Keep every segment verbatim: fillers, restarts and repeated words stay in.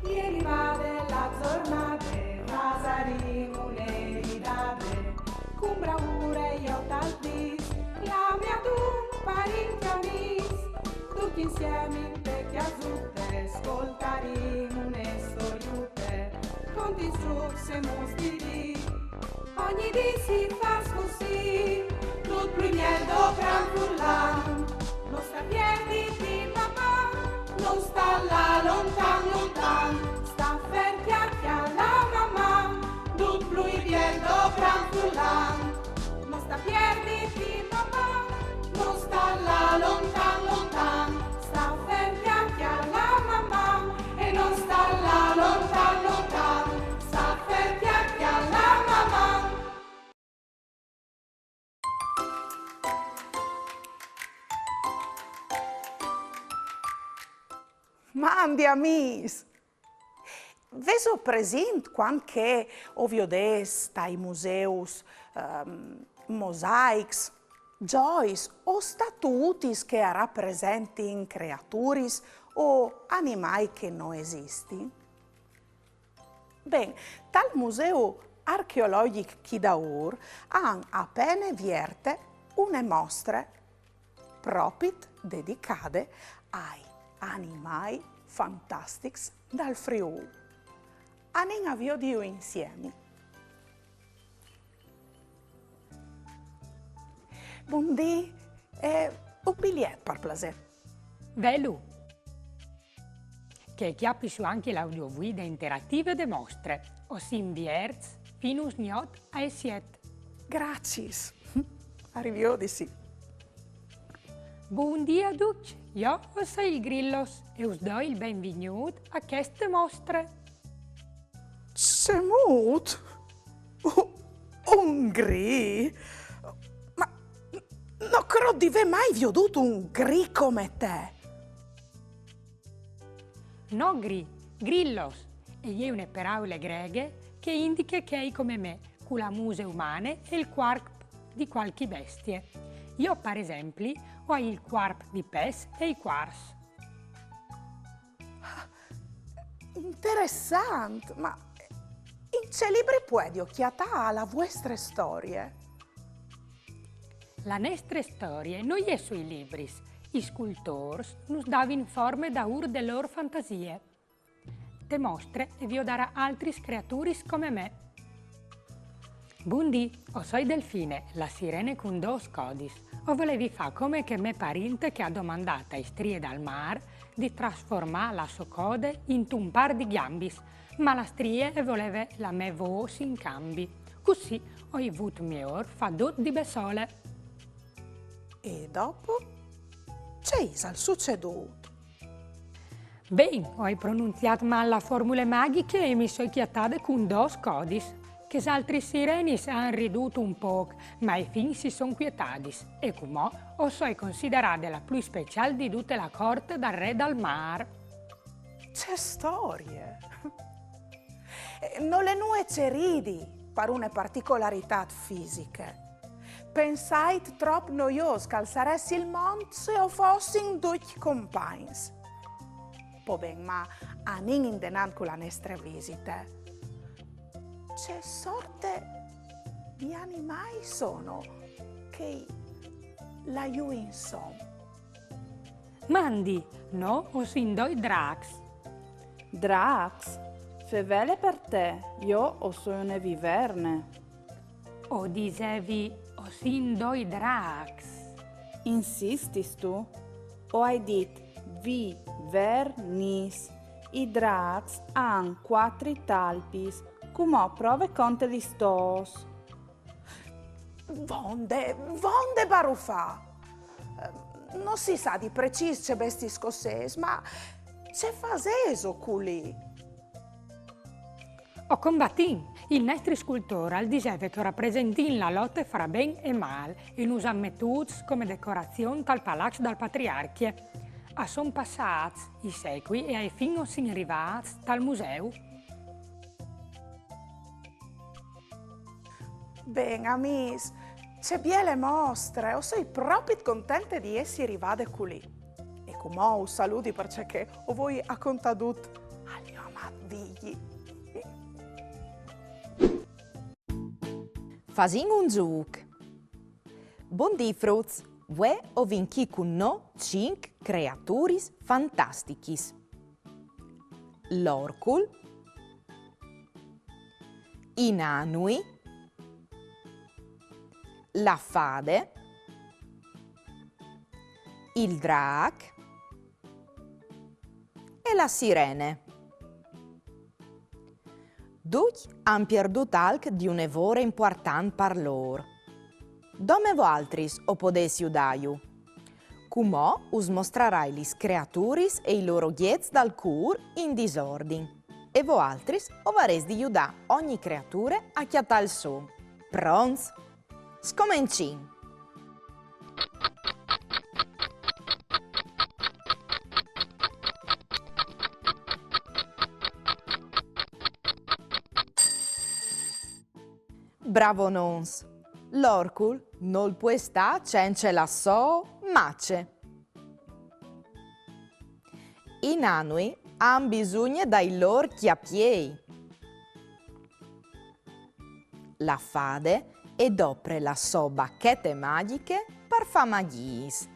Ieri vade la zornade, vasarimo une ridade, cun braure jo tal dis, clame ad un parint e amis, ducj insiemi inte cjasute, scoltarimo une storiute, conti strucs e mostiri. Ogni dì si fâs cussì, dut plui biel dopran furlan. No sta pierditi, mamà, no sta lâ lontan, lontan. Sta fer, cjalà, cjalà, mamà, dut plui biel dopran furlan. No sta pierditi, mamà, no sta lâ lontan, lontan. Sta fer, cjalà, cjalà, mamà, e no sta lâ lontan, lontan. Sta fer, cjalà, cjalà, mamà. Mandi, amîs! Vêso presint cuant che o viodês tai museus, ehm, mosaics, gjoiis o statutis che a rapresentin creaturis o animâi che no esistin? Ben, tal Museu Archeologjic chi daûr a àn a pene vierte une mostre propit dedicade ai animâi fantastics dal Friûl. Anìn a viodiju insiemi. Bundì, e un biliet, par plasê. Velu. Che e cjapi sù ancje la audioguide interative de mostre. O sin vierts fin usgnot ae siet. Graciis. A riviodisi. Bundì a ducj, jo o soi il Grillos e us doi il benvignût a cheste mostre. Cemût? U-, un gri? Ma n-, no crôt di vê mai viodût un gri come te. No gri, grillos, e je une peraule greghe che e indiche chei come me, cu la muse umane e il cuarp di cualchi bestie. Jo, par esempli, o ai il cuarp di pes e i cuars. Interessant, ma in ce libri puedio cjatâ la vuestre storie? La nestre storie no je sui libris. I scultôrs nus davin forme daûr de lôr fantasie. Te mostre e viodarà altris creaturis come me. Bundì, o soi Delfine, la sirene cun dôs codis. O volevi fâ come chê mê parinte che e à domandât ae strie dal mâr di trasformâ la sô code intun pâr di gjambis, ma la strie e voleve la mê vôs in cambi. Cussì o ai vût miôr fâ dut di bessole. E dopo? Ce isal sucedût? Ben, o ai pronunziât mâl la formule magjiche e mi soi cjatade cun dôs codis. Chês altris sirenis a àn ridût un pôc, ma ae fin si son cuietadis, e cumò o soi considerade la plui speciâl di dute la corte dal re dal mâr. Ce storie! Eh, nol è nuie ce ridi par une particolaritât fisiche. Pensait trop noiôs che al sarès il mont se o fossin ducj compagns. Po ben, ma anìn indenant cu la nestre visite. Ce sorte di animâi sono chei là jù insom? Mandi, nô o sin doi dracs. Dracs? Fevele par te, jo o soi une viverne. O disevi, o sin doi dracs. Insististu? O ai dit vivernis. I dracs a àn cuatri talpis. Cumò prove conte lis tôs. Vonde, vonde barufâ! Eh, no si sa di precîs ce bestiis che o sês, ma ce fasêso culì? O combatìn! Il nestri scultôr al diseve che o rapresentìn la lote fra ben e mâl e nus àn metûts come decorazion tal palaç dal patriarcje. A son passâts i secui e ae fin o sin rivâts tal museu. Ben, amîs, ce biele mostre, o soi propit contente di jessi rivade culì. E cumò us saludi parcè che o voi a contâ dut al gno amât Fasìn un zûc. Bundì, fruts. Vuê o vin chi cun nô cinc creaturis fantastichis: l'orcul, i nanui, la fade, il drâc e la sirene. Ducj a àn pierdût alc di une vore impuartant par lôr. Dome voaltris o podês judâju. Cumò us mostrarai lis creaturis e i lôr ogjets dal cûr in disordin. E voaltris o varês di judâ ogni creature a cjatâ il so. Pronts? Scomencìn! Bravonons! L'orcul nol pues stâ cence la sô mace. I nanui a àn bisugne dai lôr cjapiei. La fade e dopre la sô bachete magjiche par fâ magjiis.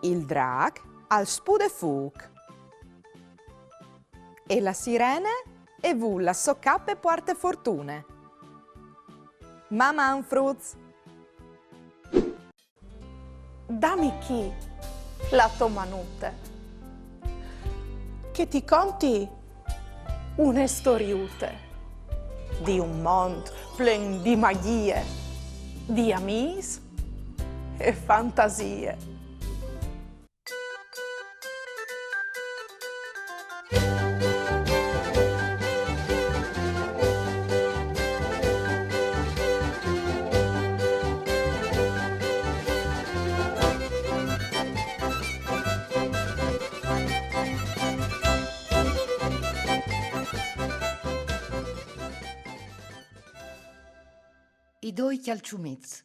Il drâc al spude fûc. E la sirene e vûl la sô cape puarte fortune. Maman, fruts! Dami chi la tô manute, che ti conti une storiute di un mont plen di magjie, di amîs e fantasie. I doi cjalçumits.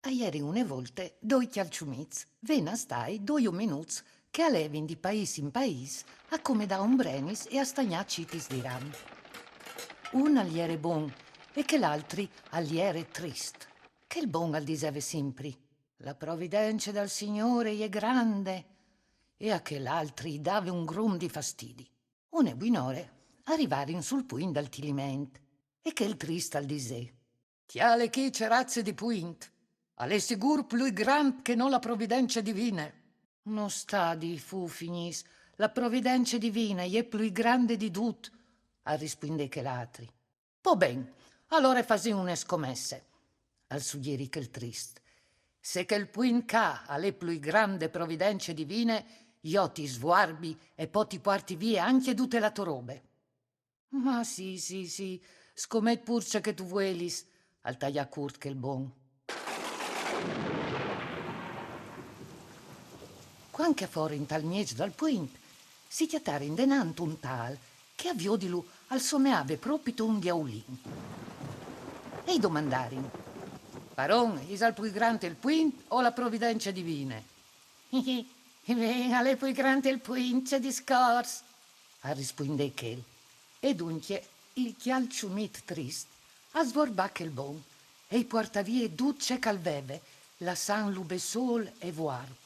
A jerin une volte doi cjalçumits, ven a stâi doi omenuts che a levin di paîs in paîs a comedâ ombrenis e a stagnâ cipis di ram. Un al jere bon e chel altri al jere trist. Chel bon al diseve simpri: «La providence dal Signôr e je grande», e a chel altri i dave un grum di fastidi. Une buinore a rivarin sul puint dal Tiliment, e chel trist al disè: «Cjale chi ce raze di puint! Al è sigûr plui grant che no la providence divine!» «No sta dî fufignis, la providence divine e je plui grande di dut», al rispuindè chel altri. «Po ben, alore fasìn une scomesse», al sugjerì chel trist. «Se chel puint ca al è plui grant de providence divine, jo ti svuarbi e po ti puarti vie ancje dute la tô robe.» «Ma sì, sì, sì, scomet pûr ce che tu vuelis», al taià curt chel bon. Cuant che a forin tal mieç dal puint, si cjatarin denant un tâl che a viodilu al someave propit un diaulin. E i domandarin: «Paron, isal plui grant il puint o la providence divine?» «Ben, al è plui grant il puint, ce discors», al rispuindè chel. E duncje il cjalçumit trist al svuarbà chel bon e i puartà vie dut ce che al veve, lassantlu bessôl e vuarp.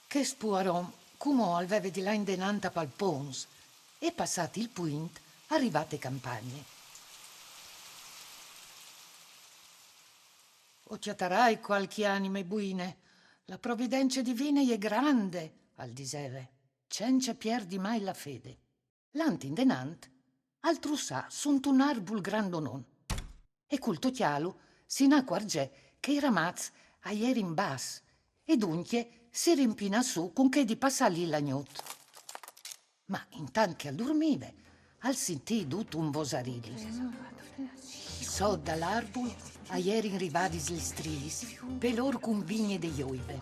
Chest puar om cumò al veve di lâ indenant a palpons e, passât il puint, al rivà te campagne. «O cjatarai cualchi anime buine, la providence divine e je grande», al diseve, cence pierdi mai la fede. Lant indenant, al trussà suntun arbul grandonon. E cul tocjâlu si inacuarzè che i ramaçs a jerin bas, e duncje si rimpinà sù cun chê di passâ li la gnot. Ma intant che al durmive, al sintì dut un vosarili. Sot dal arbul a jerin rivadis lis striis, pe lôr cunvigne de joibe.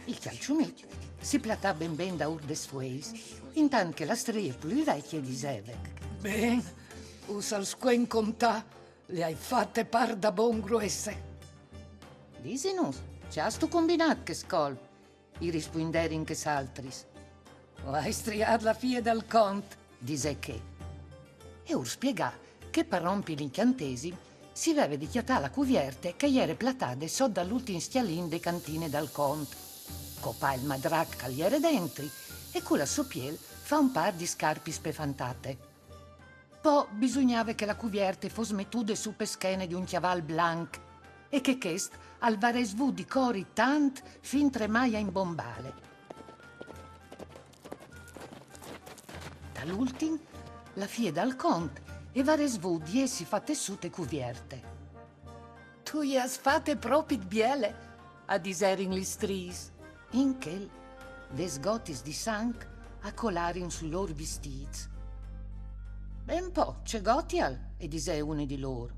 Il cjalçumit si platà ben ben daûr des fueis, intant che la strie plui vecje diseve: «Ben, us al scuen contâ, le ai fate pardabon gruesse.» «Disinus, ce âstu combinât chest colp?» i rispuinderin chês altris. O ai striât la fie dal cont, disè chê. E ur spiegà che par rompi l'incjantesim si veve di cjatâ la cuvierte che e jere platade sot dal ultin scjalin de cantine dal cont, copâ il madrac che al jere dentri e cu la sô piel fâ un pâr di scarpis pe fantate. Po bisugnave che la cuvierte e fos metude su pe schene di un cjaval blanc e che chest al varès vût di cori tant fintremai a imbombâle. Tal ultin, la fie dal cont e varès vût di jessi fate sù te cuvierte. Tu je âs fate propit biele, a diserin lis striis. In chel, des gotis di sanc a colarin sui lôr vistîts. Ben po, ce gotial, e disè une di lôr.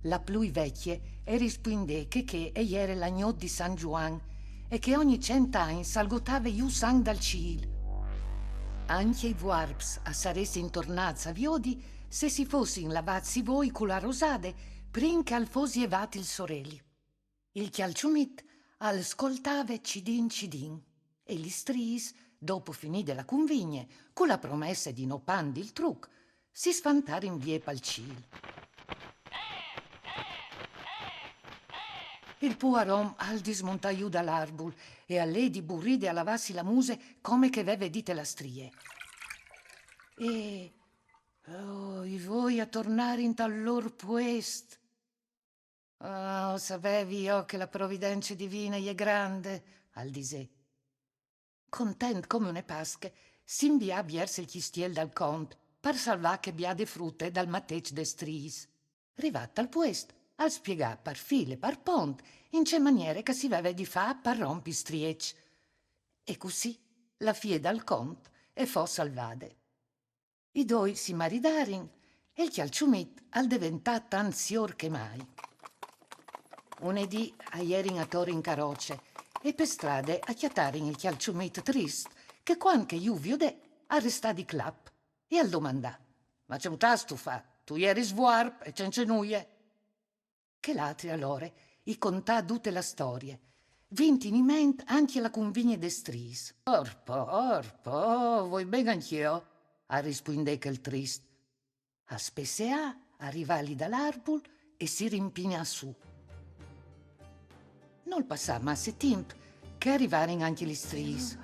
La plui vecje e rispuindè che chê e jere la gnot di San Zuan e che ogni cent agns al gotave jù sanc dal cîl. Ancje i vuarps a saressin tornâts a viodi se si fossin lavâts i voi cu la rosade prin che al fos jevât il soreli. Il cjalçumit al scoltave cidin cidin e lis striis, dopo finide la cunvigne, cu la promesse di no pandi il truc, si sfantarin vie pal cîl. Il puar om al dismontà jù dal arbul e al lè di buride a lavâsi la muse come che e veve dite la strie. E, oh, i voi a tornarin tal lôr puest. Ah, o savevi jo che la providence divine e je grande, al disè. Content come une Pasche, si invià viers il cjistiel dal cont, par salvâ chê biade frute dal mateç des striis. Rivât al puest, al spiegà par fîl e par pont in ce maniere che si veve di fâ par rompi il strieç. E cussì la fie dal cont e fo salvade. I doi si maridarin e il cjalçumit al deventà tant siôr che mai. Une dì a jerin ator in caroce e pe strade a cjatarin il cjalçumit trist che cuant che ju viodè al restà di clap e al domandà: «Ma ce mutâstu fat? Tu jeris vuarp e cence nuie.» Chel altri alore i contà dute la storie, vint in ment ancje la cunvigne des striis. «Orpo, orpo, o voi ben ancje jo», al rispuindè chel trist. Al spesseà, al rivà li dal arbul e si rimpinà sù. Nol passà masse timp che a rivarin ancje lis striis.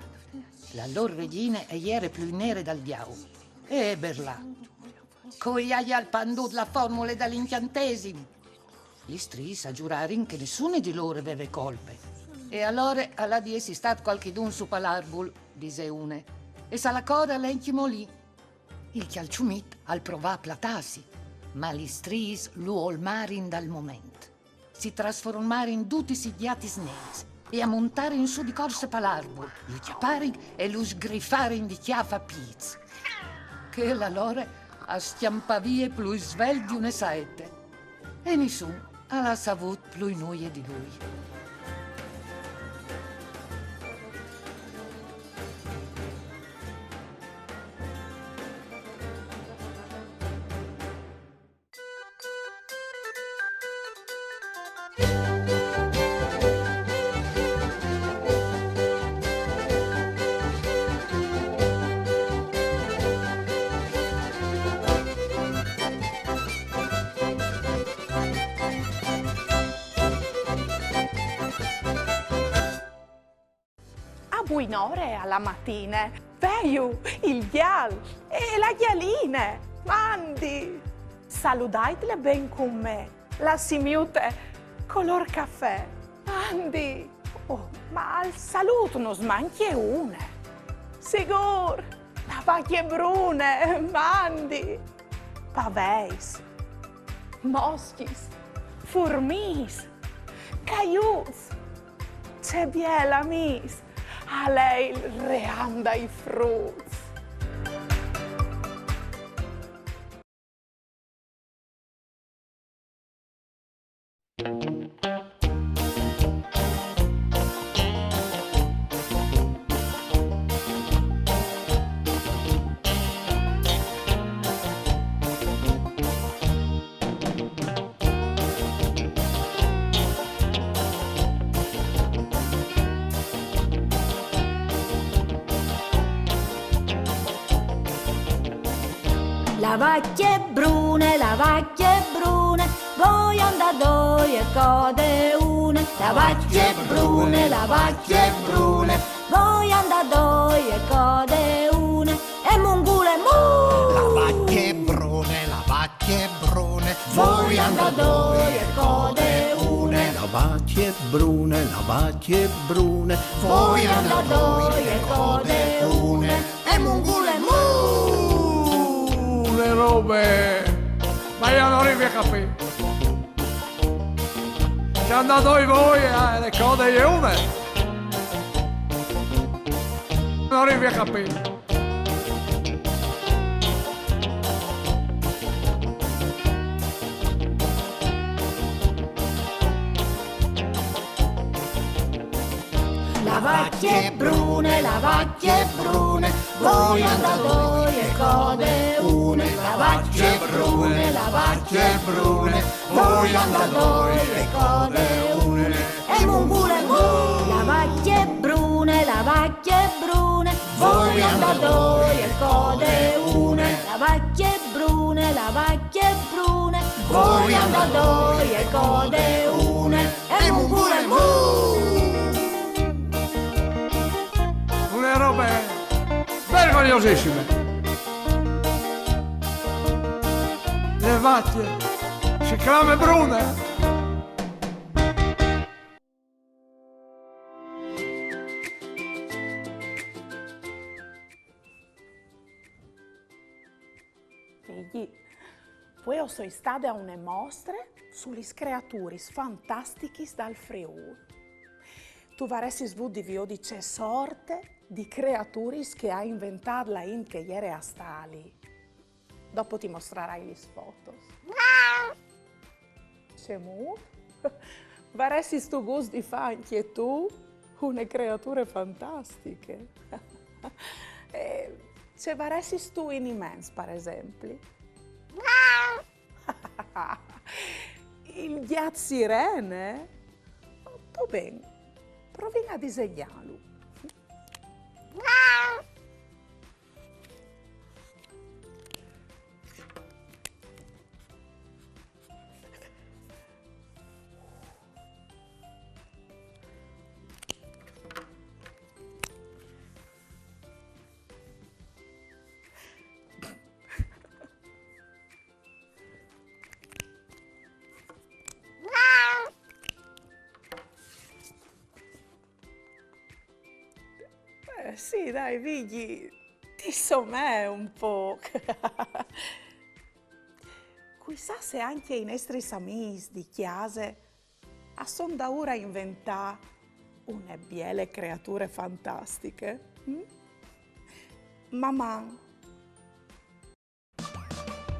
La lôr regjine e jere plui nere dal diaul e e berlà: «Cui aial pandût la formule dal incjantesim?» Lis striis a zurarin che nissune di lôr e veve colpe. «E alore al à di jessi stât cualchidun su pal arbul», disè une, «e sa la cora l'è ancjemò li.» Il cjalçumit al provà a platâsi, ma lis striis lu olmarin dal moment. Si trasformarin dutis in gjatis neris e a montarin sù di corse pal arbul, lu cjaparin e lu sgrifarin di cjâf a pîts. Chel alore al scjampà vie plui svelt di une saete. E nissun al à savût plui nuie di lui. A buinore a la matine, veju il gjal e la gjaline. Mandi! Saludaitle ben cun me, la simiute colôr cafè. Mandi! Oh, ma al salût nus mancje une. Sigûr, la vacje brune, mandi! Paveis, moscjis, furmiis, caiuts. Ce biel amîs al è il ream dai fruts. La vacchje brune, la vacchje brune, voi andà doi e code une. La vacchje brune, la vacchje brune, voi andà doi e code une. E mungule mu! La vacchje brune, la vacchje brune, voi andà doi e code une. La vacchje brune, la vacchje brune, voi andà doi e code une. E mungule mu! Le robe! Ma io non riesco a capire. C'è andato i voi, eh, le code e une. Non riesco a capire. La vacchje brune, la vacchje brune, voi andà doi e code une. La vacchje brune, la vacchje brune, voi andà doi e code une. E mungule mu! La vacchje brune, la vacchje brune, voi andà doi e code une. La vacchje brune, la vacchje brune, voi andà doi e code une. E mungule mu! Une robe vergognosissime. Le vacchje si clame brune. Figli, vuê o soi stade a une mostre su lis creaturis fantastichis dal Friûl. Tu varessis vût di viodi ce sorte di creaturis che e à inventât la int che e jere a stâ li. Dopo ti mostrarai lis fotos. Cemût? Varessistu gust di fâ ancje tu une creature fantastiche? E ce varessistu in iments, par esempli? Il gjat sirene? Molto ben, provìn a disegnâlu. Eh, sì, dai, Vigji, ti somee un pôc. Cui sa se ancje i nestris amîs di cjase a son daûr a inventâ une biele creature fantastiche, mm? Maman!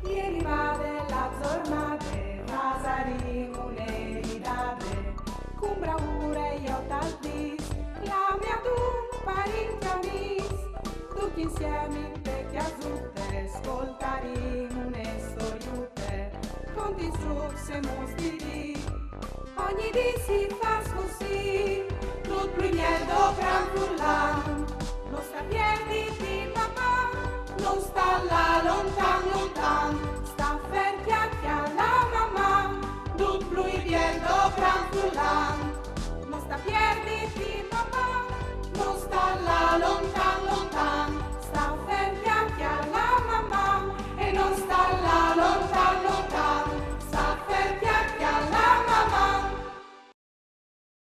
E rivade la zornade, fasarìn une ridade, cun braure jo tal dîs, clamìn adun parint e amîs, ducj insiemi inte cjasute, scoltarìn une storiute, contìn sù se mûts di dì. Ogni dì si fâs cussì, dut plui biel dal gran furlan. No sta pierditi, Maman, no sta lâ lontan, lontan, sta fer, cjale, cjale Maman, dut plui biel dal gran furlan. No sta pierditi, Maman, no sta lâ lontan, lontan,